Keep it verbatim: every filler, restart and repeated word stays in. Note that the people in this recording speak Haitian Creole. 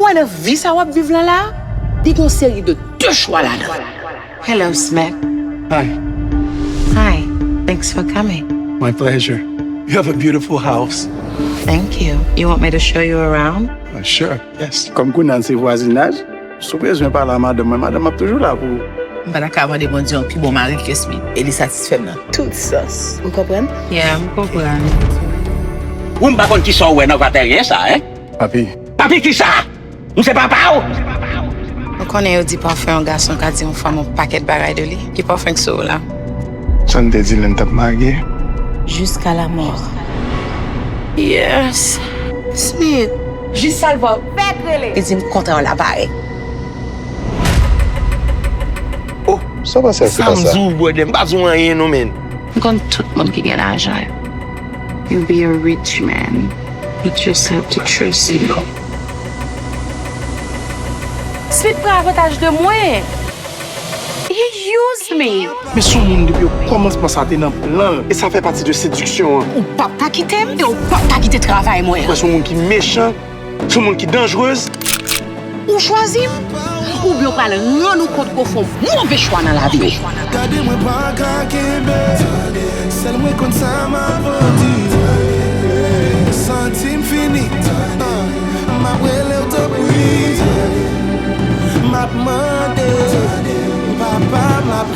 Wè nan vi sa w ap viv lan la, li gen yon seri de de chwa ladan. Hello, Smith. Hi. Hi. Thanks for coming. My pleasure. You have a beautiful house. Thank you. You want me to show you around? Uh, sure, yes. Kòm kounye a n se vwazinaj, si w bezwen pale a madanm mwen, madanm ap toujou la pou ou. M pa ta ka mande Bondye yon pi bon mari ke Smith. E li satisfè m nan tout sans. Ou konprann? Yeah, m konprann. Ou m pa konn kisa w wè nan vatèryen sa, en? Papi. Papi kisa? M se papa w? Ou konnen yo di pafè yon gason ka di yon fanm yon pakèt bagay de li. Ki pafè k sou ou la? Sa n te di lè n t ap marye. Jusqu'à la mort. Yes. Smith. Jis sa l vwa fèk rele. Li di m kontrè w la pare. Oh, sa pase ak Sa m di w, brother, m pa di w anyen non, men. M konn tout moun ki gen lajan yo. You be a rich man. You just have to trust me. Smith pran avantaj de mwen. He used me. Men se yon moun depi okòmansman sa te nan plan l. E sa fè pati de sediksyon an. Ou p ap ka kite m e ou p ap ka kite travay mwen. Mwen se yon moun ki mechan, se yon moun ki danjrez. Ou chwazi m, oubyen w pral rann ou kont ke w fè yon move chwa nan lavi w. Gade mwen pa ka kenbe. Sèl mwen konn sa m ap andire. Santi m fini. M ap rele w tanpri. M ap mande. Papa m ap